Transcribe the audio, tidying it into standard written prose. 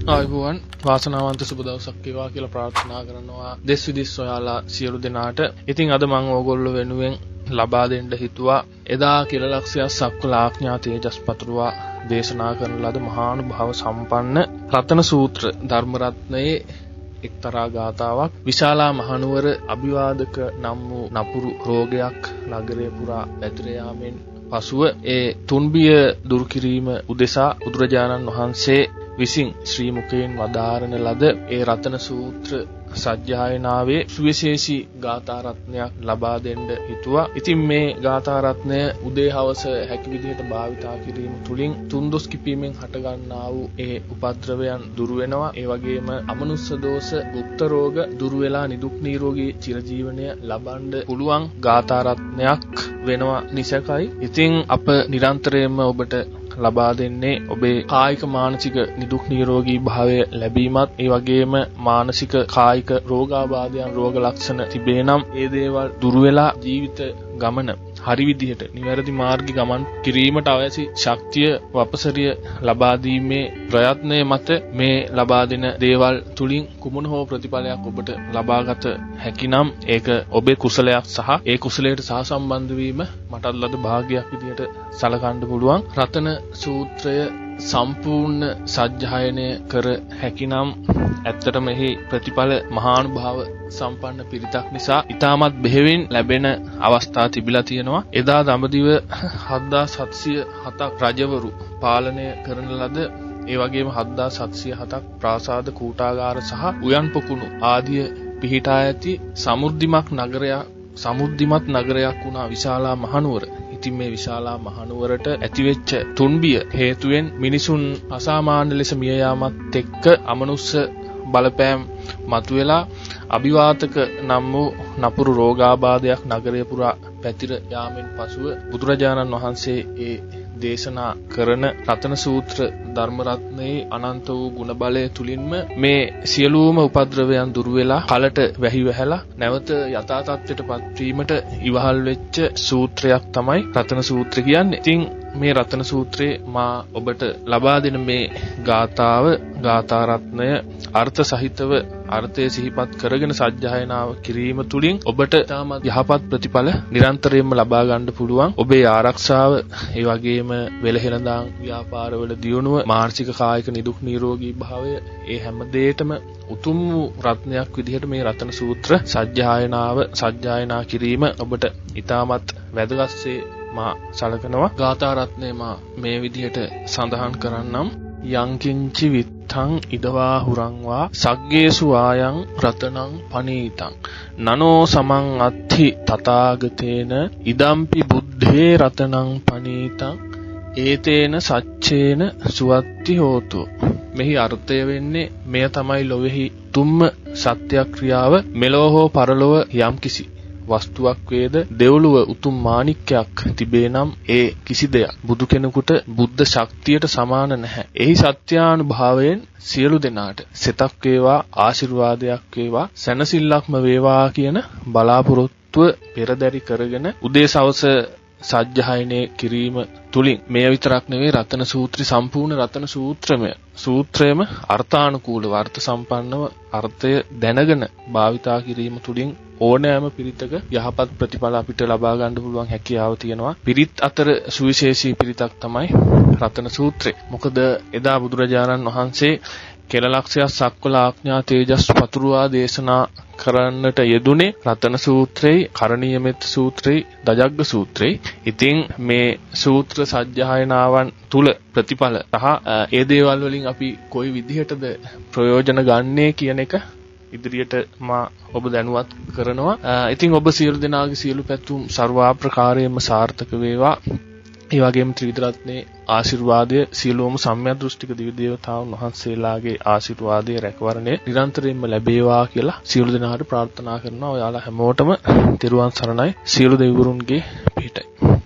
ආයුබෝවන්, වාසනාවන්ත සුබ දවසක් වේවා කියලා ප්‍රාර්ථනා කරනවා දෙස් විදෙස් ඔයාලා සියලු දෙනාට. ඉතින් අද මම ඕගොල්ලෝ වෙනුවෙන් ලබා දෙන්න හිතුවා එදා කිලලක්ෂයක් සක්වල ආඥා තේජස් පතුරවා දේශනා කරන ලද මහානුභාව සම්පන්න රතන සූත්‍ර ධර්ම රත්නයේ එක්තරා ගාථාවක්. විශාලා මහනුවර අභිවාදක නම් වූ නපුරු රෝගයක් නගරය පුරා පැතිර යාමෙන් පසුව ඒ තුන්බිය දුරු කිරීම උදෙසා බුදුරජාණන් වහන්සේ විසින් ශ්‍රී මුඛයෙන් වදාරන ලද ඒ රතන සූත්‍ර සජ්ජායනාවේ සුවිශේෂී ගාථා රත්නයක් ලබා දෙන්න හිතුවා. ඉතින් මේ ගාථා රත්නය උදේ හවස හැකි විදිහට භාවිතා කිරීම තුළින් තුන්දොස් කිපීමෙන් හටගන්නා වූ ඒ උපද්‍රවයන් දුරු වෙනවා. ඒ වගේම අමනුෂ්‍ය දෝෂ, ගුප්ත රෝග දුරු වෙලා නිදුක් නිරෝගී චිරජීවනය ලබන්න පුළුවන් ගාථා රත්නයක් වෙනවා නිසකයි. ඉතින් අප නිරන්තරයෙන්ම ඔබට ලබා දෙන්නේ ඔබේ කායික මානසික නිදුක් නිරෝගී භාවය ලැබීමත්, ඒ වගේම මානසික කායික රෝගාබාධයන් රෝග ලක්ෂණ තිබේ නම් ඒ දේවල් දුරු වෙලා ජීවිත ගමන හරි විදිහට නිවැරදි මාර්ග ගමන් කිරීමට අවශ්‍ය ශක්තිය වපසරිය ලබා දීමේ ප්‍රයත්නය මත මේ ලබා දෙන දේවල් තුලින් කුමන හෝ ප්‍රතිඵලයක් ඔබට ලබාගත හැකි නම් ඒක ඔබේ කුසලයක් සහ ඒ කුසලයට සහසම්බන්ධ වීම මටත් ලද භාග්‍යයක් විදිහට සලකන්න පුළුවන්. රතන සූත්‍රය සම්පූර්ණ සජ්ජායනය කර හැකිනම් ඇත්තටම එහි ප්‍රතිඵල මහානුභාව සම්පන්න පිරිතක් නිසා ඉතාමත් බෙහෙවින් ලැබෙන අවස්ථා තිබිලා තියෙනවා. එදා දඹදිව 7707ක් රජවරු පාලනය කරන ලද, ඒ වගේම 7707ක් ප්‍රාසාද කූටාගාර සහ උයන් පොකුණු ආදිය පිහිටා ඇති සමෘද්ධිමත් නගරයක් වුණා විශාලා මහනුවර. ඉතින් මේ විශාලා මහනුවරට ඇතිවෙච්ච තුන්බිය හේතුවෙන් මිනිසුන් අසාමාන්‍ය ලෙස මිය යාමත් එක්ක අමනුෂ්‍ය බලපෑම් මතුවෙලා අභිවාතක නම් වූ නපුරු රෝගාබාධයක් නගරය පුරා පැතිර යාමෙන් පසුව බුදුරජාණන් වහන්සේ ඒ දේශනා කරන රතන සූත්‍ර ධර්ම රත්නයේ අනන්ත වූ ගුණ බලය තුලින්ම මේ සියලුම උපද්‍රවයන් දුරු වෙලා කලට වැහි වැහැලා නැවත යථා තත්ත්වයට පත්වීමට ඉවහල් වෙච්ච සූත්‍රයක් තමයි රතන සූත්‍ර කියන්නේ. ඉතින් මේ රතන සූත්‍රයේ මා ඔබට ලබා දෙන මේ ගාථාව, ගාථා රත්නය අර්ථ සහිතව අර්ථය සිහිපත් කරගෙන සජ්ජායනාව කිරීම තුලින් ඔබට ඉතාමත් යහපත් ප්‍රතිඵල නිරන්තරයෙන්ම ලබා ගන්න පුළුවන්. ඔබේ ආරක්ෂාව, ඒ වගේම වෙළහෙළඳාම් ව්‍යාපාරවල දියුණුව, මානසික කායික නිදුක් නිරෝගී භාවය, ඒ හැම දෙයකටම උතුම් වූ රත්නයක් විදිහට මේ රතන සූත්‍ර සජ්ජායනාව සජ්ජායනා කිරීම ඔබට ඉතාමත් වැදගත්සේ මා සලකනවා. ගාථා රත්නය මා මේ විදිහට සඳහන් කරන්නම්. යංකින්චි විත්තං ඉදවා හුරං වා සග්ගේසු ආයං රතනං පනීතං නනෝ සමං අත්ථි තථාගතේන ඉදම්පි බුද්ධේ රතනං පනීතං ඒතේන සච්චේන සුවත්ති හෝතු. මෙහි අර්ථය වෙන්නේ මෙය තමයි ලොවෙහි තුම්ම සත්‍යක්‍රියාව. මෙලොව හෝ පරලොව යම්කිසි වස්තුවක් වේද දෙව්ලොව උතුම් මාණික්කයක් තිබේ නම් ඒ කිසි දෙයක් බුදු කෙනෙකුට බුද්ධ ශක්තියට සමාන නැහැ. එහි සත්‍යානුභාවයෙන් සියලු දෙනාට සෙතක් වේවා, ආශිර්වාදයක් වේවා, සැනසෙල්ලක්ම වේවා කියන බලාපොරොත්තුව පෙරදරි කරගෙන උදේ සවස සජ්ජායනය කිරීම තුලින් මෙය විතරක් නෙවෙයි රතන සූත්‍රي සම්පූර්ණ රතන සූත්‍රයම අර්ථානුකූලව අර්ථ සම්පන්නව අර්ථය දැනගෙන භාවිතා කිරීම තුලින් ඕනෑම පිරිතක යහපත් ප්‍රතිඵල අපිට ලබා ගන්න පුළුවන් හැකියාව තියෙනවා. පිරිත් අතර සුවිශේෂී පිරිතක් තමයි රතන සූත්‍රය. මොකද එදා බුදුරජාණන් වහන්සේ කෙලලක්ෂයක් සක්වල ආඥා තේජස් පතුරවා දේශනා කරන්නට යෙදුනේ රතන සූත්‍රයේ, කරණීය මෙත්ත සූත්‍රයේ, දජග්ග සූත්‍රයේ. ඉතින් මේ සූත්‍ර සජ්ජායනාවන් තුල ප්‍රතිඵල සහ ඒ දේවල් වලින් අපි කොයි විදිහටද ප්‍රයෝජන ගන්නේ කියන එක ඉදිරියට මා ඔබ දැනුවත් කරනවා. ඉතින් ඔබ සියලු දෙනාගේ සියලු පැතුම් සර්වාප්‍රකාරයෙන්ම සාර්ථක වේවා. ඒ වගේම ත්‍රිවිධ රත්නයේ ආශිර්වාදය, සියලුම සම්‍යක් දෘෂ්ටික දිව්‍ය දේවතාවුන් වහන්සේලාගේ ආශිර්වාදය, රැකවරණය නිරන්තරයෙන්ම ලැබේවා කියලා සියලු දෙනාට ප්‍රාර්ථනා කරනවා. ඔයාලා හැමෝටම තෙරුවන් සරණයි. සියලු දෙවිවරුන්ගේ පිහිටයි.